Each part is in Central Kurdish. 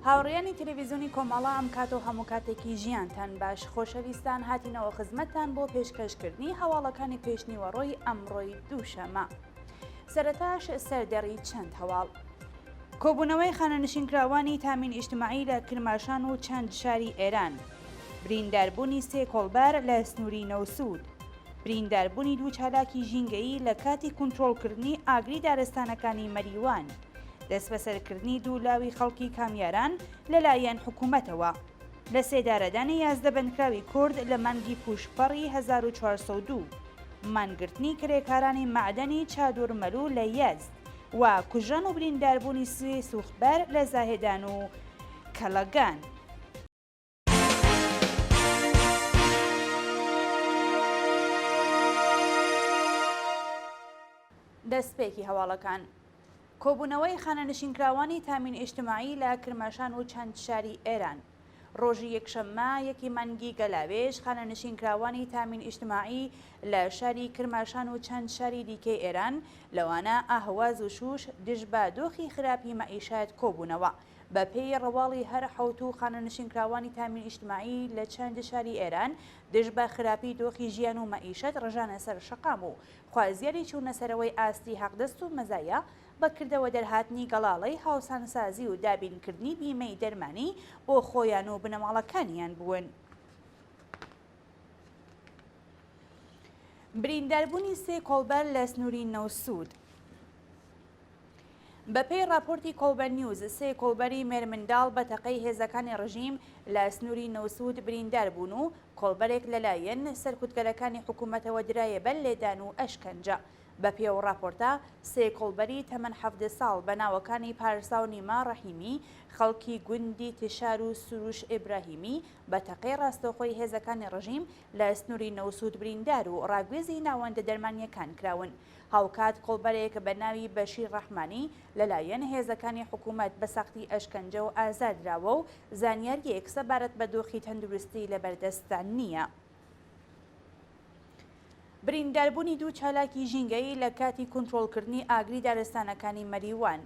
هاوڕێیانی تەلەڤیزیۆنی کۆمەڵە ئەم کات و هەموو کاتێکی ژیانتان باش خۆشەویستان هاتینەوە خزمەتتان بۆ پێشکەشکردنی هەواڵەکانی پێشنیوەڕۆی ئەمڕۆی دووشەمە سەرەتاش سەردەڕی چەند هەواڵ. کۆبوونەوەی خانەنشینکراوانی تامین ئیجتماعی لە کرماشان و چەند شاری ئێران. برینداربوونی سێ کۆڵبەر لە سنووری نەوسوود. برینداربوونی دوو چالاکی ژینگەیی لە کاتی کونترۆڵکردنی ئاگری دارستانەکانی مەریوان. دەستبەسەرکردنی دوو لاوی خەڵکی کامیاران لەلایەن حکوومەتەوە. لەسێدارەدانی 11 بەندکراوی کورد لە مانگی پووشپەڕی 1402. مانگرتنی کرێکارانی مەعدەنی چادورمەلوو لە یەزد و کوژران و برینداربوونی سێ سووختبەر لە زاهێدان و کەڵەگان. دەستپێکی هەواڵەکان. کۆبوونەوەی خانەنشینکراوانی تامین ئیجتماعی لە کرماشان و چەند شاری ئێران. ڕۆژی یەکشەممە یەکی مانگی گەلاوێژ خانەنشینکراوانی تامین ئیجتماعی لە شاری کرماشان و چەند شاری دیکەی ئێران لەوانە ئەهواز و شوش دژ بە دۆخی خراپی مەعیشەت کۆبوونەوە. بە پێی ڕەواڵی هەر حەوتوو خانەنشینکراوانی تامین ئیجتماعی لە چەند شاری ئێران دژ بە خراپی دۆخی ژیان و مەعیشەت ڕژانە سەر شەقام و خوازیاری چوونەسەرەوەی ئاستی حەقدەست و مەزایا بە کردەوە دەرهاتنی گەڵاڵەی هاوسانسازی و دابینکردنی بیمەی دەرمانی بۆ خۆیان و بنەماڵەکانیان بوون. برینداربوونی سێ کۆڵبەر لە سنووری نەوسوود. بەپێی ڕاپۆرتی کۆڵبەر نیوز، سێ کۆڵبەری مێرمنداڵ بە تەقەی هێزەکانی ڕژیم لە سنووری نەوسوود بریندار بوون و کۆڵبەرێک لەلایەن سەرکوتگەرەکانی حکوومەتەوە درایە بەر لێدان و ئەشکەنجە. بەپێی ئەو ڕاپۆرتە، سێ کۆڵبەری تەمەن 17 ساڵ بە ناوەکانی پارسا و نیما ڕەحیمی، خەڵکی گوندی تشار و سروش ئیبراهیمی بە تەقەی ڕاستەوخۆی هێزەکانی ڕژیم لە سنووری نەوسوود بریندار و ڕاگوێزی ناوەندە دەرمانییەکان کراون. هاوکات کۆڵبەرێک بە ناوی بەشیر ڕەحمانی لەلایەن هێزەکانی حکوومەت بە سەختی ئەشکەنجە و ئازار دراوە و زانیارییەک سەبارەت بە دۆخی تەندروستی لەبەردەستدا نییە. برینداربوونی دوو چالاکی ژینگەیی لە کاتی کونترۆڵکردنی ئاگری دارستانەکانی مەریوان.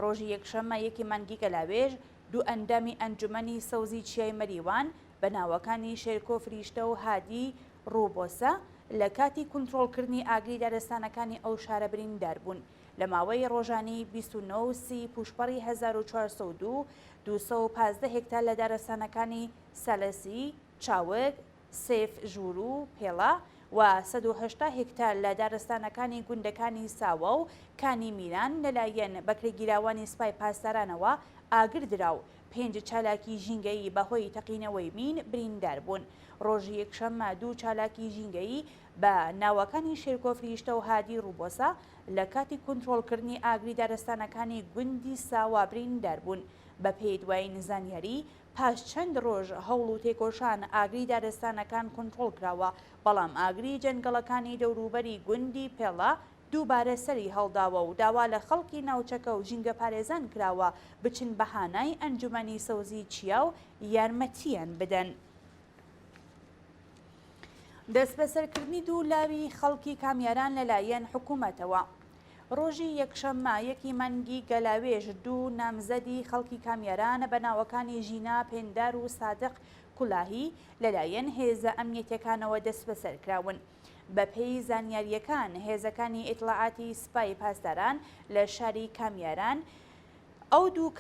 ڕۆژی یەکشەممە یەکی مانگی گەلاوێژ، دوو ئەندامی ئەنجومەنی سەوزی چیای مەریوان بە ناوەکانی شێرکۆ فریشتە و هادی ڕووبۆسە لە کاتی کونترۆڵکردنی ئاگری دارستانەکانی ئەو شارە بریندار بوون. لە ماوەی ڕۆژانی 29 و 30 پووشپەڕی 1402، 215 هێکتار لە دارستانەکانی سەلەسی، چاوگ، سێف ژووروو، پێڵە، و 180 هێکتار لە دارستانەکانی گوندەکانی ساوە و کانی میران لەلایەن بەکرێگیراوانی سپای پاسدارانەوە ئاگر درا و پێنج چالاکی ژینگەیی بەهۆی تەقینەوەی مین بریندار بوون. ڕۆژی یەکشەممە دوو چالاکی ژینگەیی بە ناوەکانی شێرکۆ فریشتە و هادی ڕووبۆسە لە کاتی کونترۆڵکردنی ئاگری دارستانەکانی گوندی ساوا بریندار بوون. بەپێی دوایین زانیاری، پاش چەند ڕۆژ هەوڵ و تێکۆشان ئاگری دارستانەکان کونترۆڵ کراوە، بەڵام ئاگری جەنگەڵەکانی دەوروبەری گوندی پێڵە دووبارە سەری هەڵداوە و داوا لە خەڵکی ناوچەکە و ژینگەپارێزان کراوە بچن بە هانای ئەنجومەنی سەوزی چیا و یارمەتییان بدەن. دەستبەسەرکردنی دوو لاوی خەڵکی کامیاران لەلایەن حکوومەتەوە. ڕۆژی یەکشەممە یەکی مانگی گەلاوێژ دوو نامزەدی خەڵکی کامیاران بە ناوەکانی ژینا پێندار و سادق کولاهی لەلایەن هێزە ئەمنیەتیەکانەوە دەستبەسەر کراون. بەپێی زانیارییەکان، هێزەکانی ئیتڵاعاتی سپای پاسداران لە شاری کامیاران ئەو دوو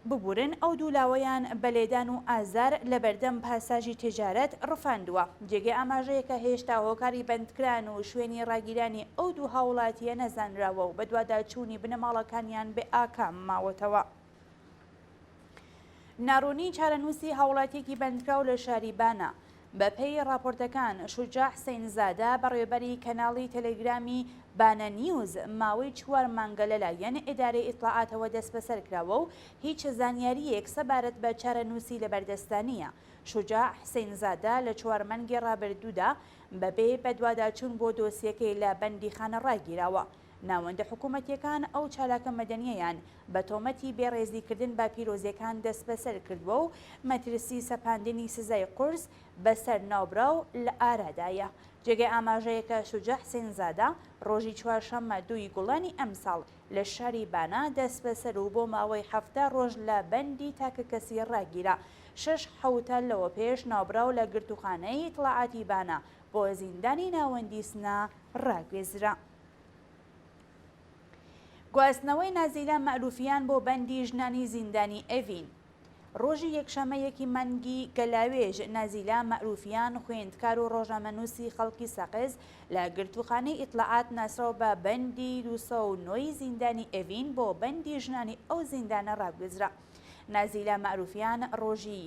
ببورن ئەو دوو لاوەیان بە لێدان و ئازار لە بەردەم پاساژی تجارەت ڕفاندووە. جێگەی ئاماژەیە کە هێشتا هۆکاری بەندکران و شوێنی ڕاگیرانی ئەو دوو هاووڵاتییە نەزانراوە و بەدواداچوونی بنەماڵەکانیان بێ ئاکام ماوەتەوە. ناڕوونی چارەنووسی هاوڵاتییەکی بەندکراو لە شاری بانە. بەپێی ڕاپۆرتەکان، شوجاع حسەینزادە، بەڕێوەبەری کەناڵی تەلەگرامی بانە نیوز، ماوەی چوار مانگە لەلایەن ئیدارەی ئیتڵاعاتەوە دەستبەسەر کراوە و هیچ زانیارییەک سەبارەت بە چارەنووسی لەبەردەستدا نییە. شوجاع حسەینزادە لە چوار مانگی ڕابردوودا بەبێ بەدواداچوون بۆ دۆسیەکەی لە بەندیخانە ڕاگیراوە. ناوەندە حکوومەتییەکان ئەو چالاکە مەدەنییەیان بە تۆمەتی بێڕێزیکردن بە پیرۆزییەکان دەستبەسەر کردووە و مەترسی سەپاندنی سزای قورس بەسەر ناوبراو لە ئارادایە. جێگەی ئاماژەیە کە شوجاع حسێنزادە ڕۆژی چوارشەممە دووی گوڵانی ئەمساڵ لە شاری بانە دەستبەسەر و بۆ ماوەی 70 ڕۆژ لە بەندی تاکەکەسی ڕاگیرا. شەش حەوتە لەوەپێش ناوبراو لە گرتووخانەی ئیتڵاعاتی بانە بۆ زیندانی ناوەندی سنە ڕاگوێزرا. گواستنەوەی نازیلە مەعروفیان بۆ بەندی ژنانی زیندانی ئێڤین. ڕۆژی یەکشەممە یەکی مانگی گەلاوێژ، نازیلە مەعروفیان، خوێندکار و ڕۆژنامەنووسی خەڵکی سەقز، لە گرتووخانەی ئیتڵاعات ناسراو بە بەندی 209 ی زیندانی ئێڤین بۆ بەندی ژنانی ئەو زیندانە ڕاگوێزرا. نازیلە مەعروفیان ڕۆژی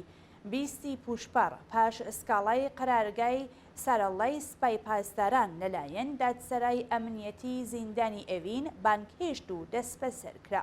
20 ی پووشپەڕ پاش سکاڵای قەرارگای سارەڵای سپای پاسداران لەلایەن دادسەرای ئەمنیەتی زیندانی ئێڤین بانگهێشت و دەسبەسەر کرا.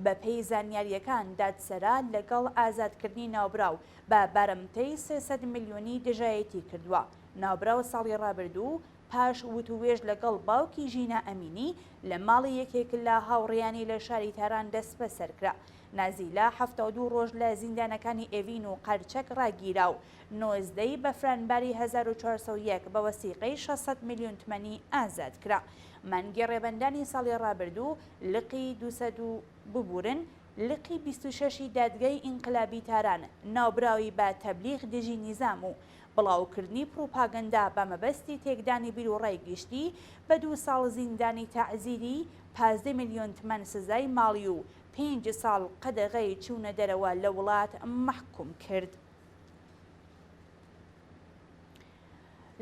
بەپێی زانیارییەکان دادسەرا لەگەڵ ئازادکردنی ناوبراو بە بارمتەی 300 ملیۆنی دژایەتی کردووە. ناوبراو ساڵی ڕابردوو پاش وتووێژ لەگەڵ باوکی ژینا ئەمینی لە ماڵی یەکێک لە هاوڕێیانی لە شاری تاران دەستبەسەر کرا. نازیلا 72 ڕۆژ لە زیندانەکانی ئێڤین و قەرچەک ڕاگیرا و 19 ی بەفرانباری 1401 بە وەسیقەی 600 ملیۆن تمەنی ئازاد کرا. مانگی ڕێبەندانی ساڵی ڕابردوو لقی 200 و ببورن لقی 26 ی دادگای ئینقلابی تاران ناوبراوی بە تەبلیغ دژی نیزام و بڵاوکردنی پڕوپاگەندە بە مەبەستی تێکدانی بیروڕای گشتی بە دوو ساڵ زیندانی تەعزیری، 15 ملیۆن تمەن سزای ماڵی و پێنج ساڵ قەدەغەی چوونە دەرەوە لە وڵات مەحکوم کرد.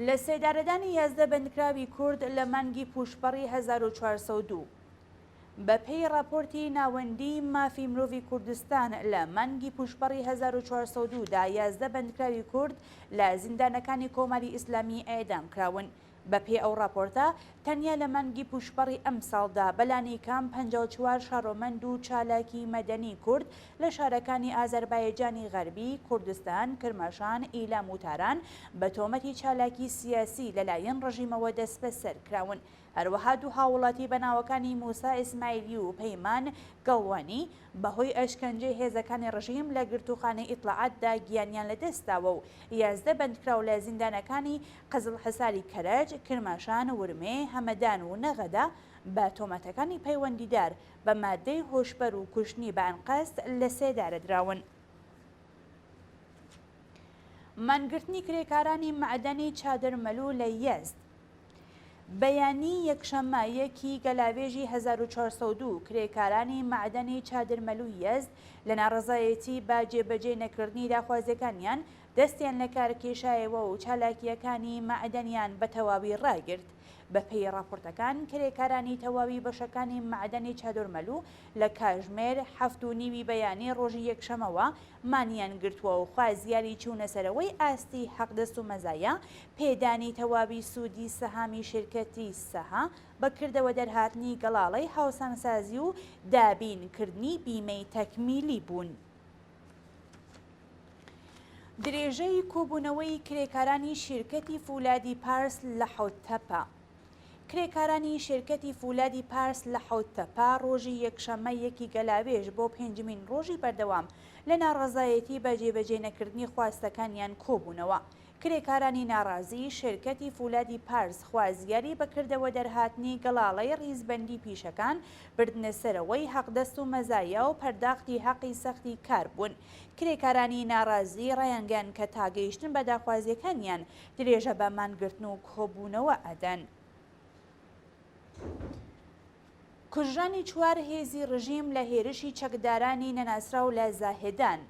لە سێدارەدانی 11 بەندکراوی کورد لە مانگی پووشپەڕی 1402. بە پێی ڕاپۆرتی ناوەندی مافی مرۆڤی کوردستان لە مانگی پووشپەڕی 1402 دا 11 بەندکراوی کورد لە زیندانەکانی کۆماری ئیسلامی ئێعدام کراون. بە پێی ئەو ڕاپۆرتە، تەنیا لە مانگی پووشپەڕی ئەمساڵدا بەلانیکەم 54 شارۆمەند و چالاکی مەدەنی کورد لە شارەکانی ئازەربایجانی غەربی، کوردستان، کرماشان، ئیلام و تاران بە تۆمەتی چالاکی سیاسی لەلایەن ڕژیمەوە دەسبەسەر کراون. هەروەها دوو هاووڵاتی بە ناوەکانی موسا ئیسماعیلی و پەیمان گەڵوانی بەهۆی ئەشکەنجەی هێزەکانی ڕژیم لە گرتووخانەی ئیتڵاعاتدا گیانیان لەدەستداوە و 11 بەندکراو لە زیندانەکانی قزڵحساری کەرەج، کرماشان، ورمێ، هەمەدان و نەغەدە بە تۆمەتەکانی پەیوەندیدار بە ماددەی هۆشبەر و کوشتنی بە ئەنقەست لەسێدارە دراون. مانگرتنی کرێکارانی مەعدەنی چادرمەلوو لە یەزد. بەیانی یەکشەممە یەکی گەلاوێژی 1402 کرێکارانی مەعدەنی چادرمەلووی یەزد لە ناڕەزایەتی بە جێبەجێ نەکردنی داخوازیەکانیان دەستیان لە کار کێشایەوە و چالاکییەکانی مەعدەنیان بە تەواوی ڕاگرت. بەپێی ڕاپۆرتەکان کرێکارانی تەواوی بەشەکانی مەعدەنی چادرمەلوو لە کاژمێر حەفت و نیوی بەیانی ڕۆژی یەکشەمەوە مانیان گرتووە و خوازیاری چوونەسەرەوەی ئاستی حەقدەست و مەزایا، پێدانی تەواوی سوودی سەهامی شیرکەتی سەها بە کردەوە دەرهاتنی گەڵاڵەی هاوسانسازی و دابین کردنی بیمەی تەکمیلی بوون. درێژەی کۆبوونەوەی کرێکارانی شیرکەتی فولادی پارس لە حەوتتەپە. کرێکارانی شیرکەتی فولادی پارس لە حەوتتەپە ڕۆژی یەکشەممە یەکی گەلاوێژ بۆ پێنجمین ڕۆژی بەردەوام لە ناڕەزایەتی بە جێبەجێ نەکردنی خواستەکانیان کۆبوونەوە. کرێکارانی ناڕازی شیرکەتی فولادی پارس خوازیاری بە کردەوە دەرهاتنی گەڵاڵەی ڕیزبەندی پیشەکان، بردنەسەرەوەی حەقدەست و مەزایا و پەرداختی حەقی سەختی کار بوون. کرێکارانی ناڕازی ڕایانگەیاند کە تا گەیشتن بە داخوازییەکانیان درێژە بە مانگرتن و کۆبوونەوە ئەدەن. کوژرانی چوار هێزی ڕژیم لە هێرشی چەکدارانی نەناسراو لە زاهێدان.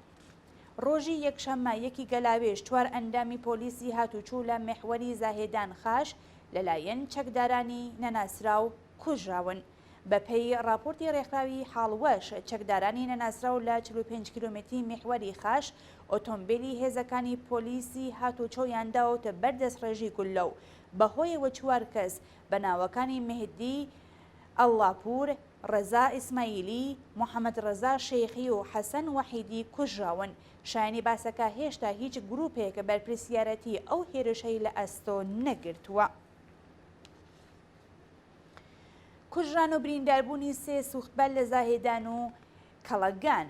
ڕۆژی یەکشەممە یەکی گەلاوێژ چوار ئەندامی پۆلیسی هاتوچوو لە میحوەری زاهێدان خاش لەلایەن چەکدارانی نەناسراو کوژراون. بەپێی ڕاپۆرتی ڕێکخراوی حاڵوەش، چەکدارانی نەناسراو لە 45 کیلۆمەتری میحوەری خاش ئۆتۆمبێلی هێزەکانی پۆلیسی هاتوچۆیان داوەتە بەر دەستڕێژی گوللە و بەهۆیەوە چوار کەس بە ناوەکانی مێهدی ئەڵڵاپوور، ڕەزا ئیسماعیلی، محەمەد ڕەزا شێخی و حەسەن وەحیدی کوژراون. شایانی باسە کە هێشتا هیچ گرووپێک بەرپرسیارەتی ئەو هێرشەی لە ئەستۆ نەگرتووە. کوژران و برینداربوونی سێ سووختبەر لە زاهێدان و کەڵەگان.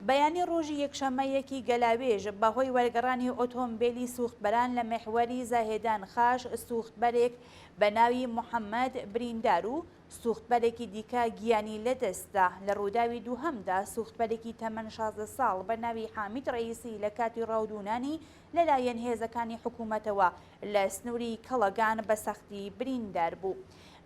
بەیانی ڕۆژی یەکشەممە یەکی گەلاوێژ بەهۆی وەرگەڕانی ئۆتۆمبێلی سووختبەران لە میحوەری زاهێدان خاش سووختبەرێک بە ناوی محەممەد بریندار و سووختبەرێکی دیکە گیانی لەدەستدا. لە ڕووداوی دووهەمدا سووختبەرێکی تەمەن 16 ساڵ بە ناوی حامید ڕەئیسی لە کاتی ڕاودوونانی لەلایەن هێزەکانی حکوومەتەوە لە سنووری کەڵەگان بە سەختی بریندار بوو.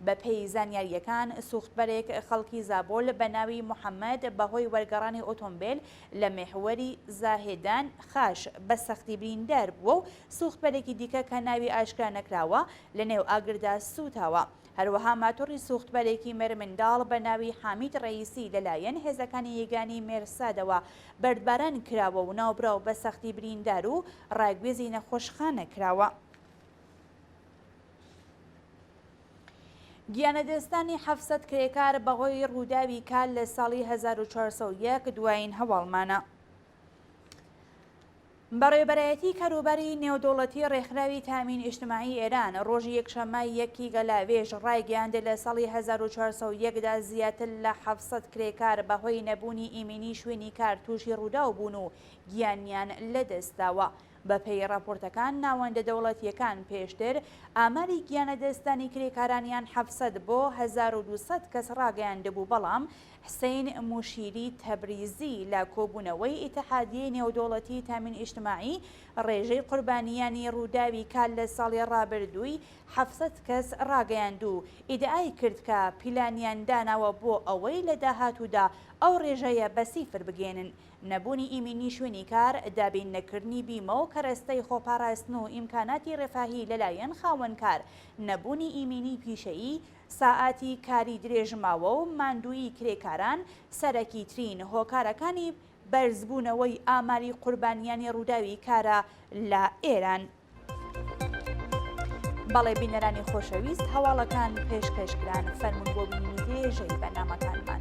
بەپێی زانیارییەکان، سووختبەرێک خەڵکی زابۆل بە ناوی محەممەد بەهۆی وەرگەڕانی ئۆتۆمبێل لە میحوەری زاهێدان خاش بە سەختی بریندار بووە و سووختبەرێکی دیکە کە ناوی ئاشکرا نەکراوە لەنێو ئاگردا سووتاوە. هەروەها ماتۆڕی سووختبەرێکی مێرمنداڵ بە ناوی حامید ڕەئیسی لەلایەن هێزەکانی یەگانی مێرسادەوە بەردباران کراوە و ناوبراو بە سەختی بریندار و ڕاگوێزی نەخۆشخانە کراوە. گیانلەدەستدانی 700 کرێکار بەهۆی ڕووداوی کار لە ساڵی 1401 دوایین هەواڵمانە. بەڕێوەبەرایەتی کاروباری نێودەوڵەتی ڕێکخراوی تامین ئیجتماعی ئێران ڕۆژی یەکشەممە یەکی گەلاوێژ ڕایگەیاند لە ساڵی 1401 دا زیاتر لە 700 کرێکار بەهۆی نەبوونی ئیمینی شوێنی کار تووشی ڕووداو بوون و گیانیان لەدەستداوە. بەپێی ڕاپۆرتەکان ناوەندە دەوڵەتییەکان پێشتر ئاماری گیانلەدەستدانی کرێکارانیان 700 بۆ 1200 کەس ڕاگەیاندبوو بەڵام حسین موشیری تەبریزی لە کۆبوونەوەی ئیتحادیەی نێودەوڵەتی تامین ئیجتماعی ڕێژەی قوربانیانی ڕووداوی کار لە ساڵی ڕابردووی 700 کەس ڕاگەیاند و ئیدعای کرد کە پیلانیان داناوە بۆ ئەوەی لە داهاتوودا ئەو ڕێژەیە بە سیفر بگەیەنن. نەبوونی ئیمینی شوێنی کار، دابین نەکردنی بیمە و کەرەستەی خۆپاراستن و ئیمکاناتی ڕەفاهی لەلایەن خاوەنکار، نەبوونی ئیمینی پیشەیی، ساعاتی کاری درێژماوە و ماندوویی کرێکاران سەرەکیترین هۆکارەکانی بەرزبوونەوەی ئاماری قوربانیانی ڕووداوی کارە لە ئێران. بەڵێ بینەرانی خۆشەویست هەواڵەکان پێشکەش کران، فەرموون بۆ بینینی درێژەی بەرنامەکانمان.